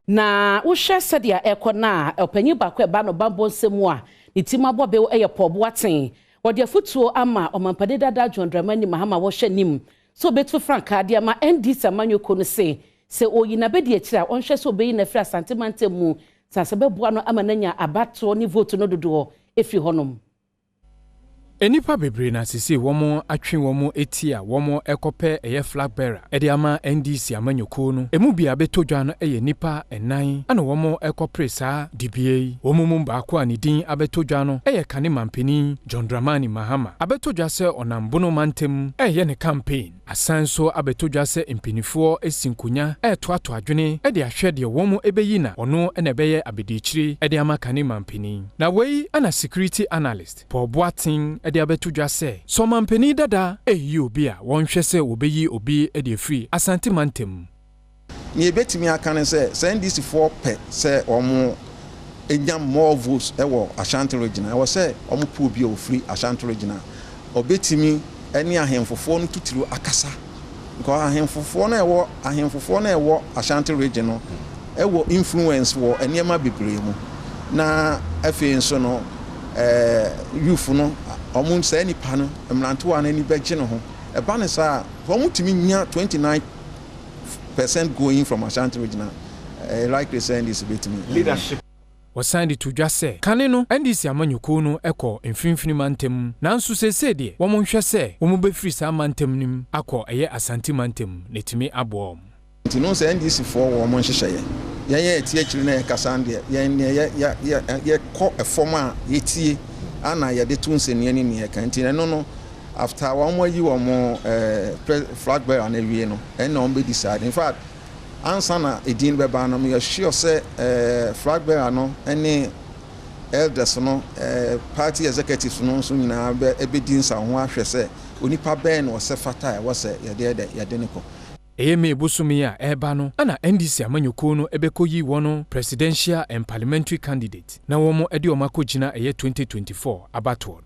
Na wohwɛ sɛdeɛ ɛkɔ no a, ɔpanyin baako a ɛba no bammɔ nsɛm mu a ne ti mu abɔ bew yɛ Paul Boateng. Wɔde afotuo ama ɔmampanin dada John Dramani Mahama wɔhyɛ nim sɛ ɔbɛtu frankaa de ama NDC amanyɔkuo no se sɛ ɔyi n'abɛdi akyire a, ɔnhwɛ sɛ ɔbɛyi no afiri Asante mantam mu sane sɛ bɛboa no ama no anya abatoɔ ne vote no dodoɔ ɛfiri hɔnom. Nnipa bebree na sesei wɔn atwe wɔn ti a wɔn rekɔpɛ ɛyɛ flag bearer de ama NDC amanyɔkuo no. Emu bi a abɛtɔ dwa no yɛ nnipa nnan na wɔn rekɔpere saa dibea yi. Wɔn mu baako a ne din abɛtɔ dwa no yɛ kane manpanin John Dramani Mahama. Abɛtɔ dwa sɛ ɔnam Bono mantam reyɛ ne campaign. Asan nso abɛtɔ dwa sɛ mpaninfoɔ asi nkonya retoato adwene de ahwɛ deɛ wɔn bɛyi na ɔno na ɛbɛyɛ abadiakyire de ama kane manpanin. Na wei na security analyst Paul Boateng de abɛto dwa sɛ ɔmanpanin dada reyi obi a, wɔnhwɛ sɛ wɔbɛyi obi de afiri Asante mantam. Nea ebetumi aka ne sɛ NDC foɔ pɛ sɛ wɔn nya more votes wɔ Ashanti Region a, ɛwɔ sɛ wɔn pɛ obi a ofiri Ashanti Region a ɔbɛtumi ne ahemfofoɔ no tuturu akasa, because ahemfofoɔ no ɛwɔ Ashanti Region no ɛwɔ influence wɔ nneɛma bebree mu. Na afei nso no, youth no, wɔn saa nipa no, mmerantewa no ani bɛgye ne ho. Ɛba ne saa, wɔn tumi nya 29% going from Ashanti Region a, ɛyɛ likely sɛ NDC bɛtumi. Leadership. Wɔsan de to dwa sɛ kane no NDC amanyɔkuo no kɔ Mfimfini mantam, nanso seesei deɛ, wɔn nhwɛ sɛ wɔn bɛfiri saa mantam no mu akɔ ɛyɛ Asante mantam na ɛtumi aboa wɔn. Nti no sɛ NDC foɔ wɔ wɔn nhyehyɛeɛ, yɛn yɛ ɛte akyiri na yɛkasa deɛ, yɛn deɛ yɛ yɛ yɛkɔ ɛfam a yɛtie ana yɛde to nsɛnniɛ ne neɛ ɛka. Nti ɛno no, after wɔn ayi wɔn flag bearer no awie no, ɛnna wɔn bɛ decide. In fact, ansa na edin bɛba no, meyɛ sure sɛ flag bearer no ne elders no, party executives no nso nyinaa bɛ ɛbɛdi nsa ho ahwɛ sɛ onipa bɛn na ɔsɛ fata a ɛwɔ sɛ yɛde ɛdɛ yɛde ne kɔ. Ɛyɛ May bosome a ɛreba no ana NDC amanyɔkuo no ɛbɛkɔyi wɔn presidential and parliamentary candidate na wɔn de wɔn akɔgyina ɛyɛ 2024 abatoɔ.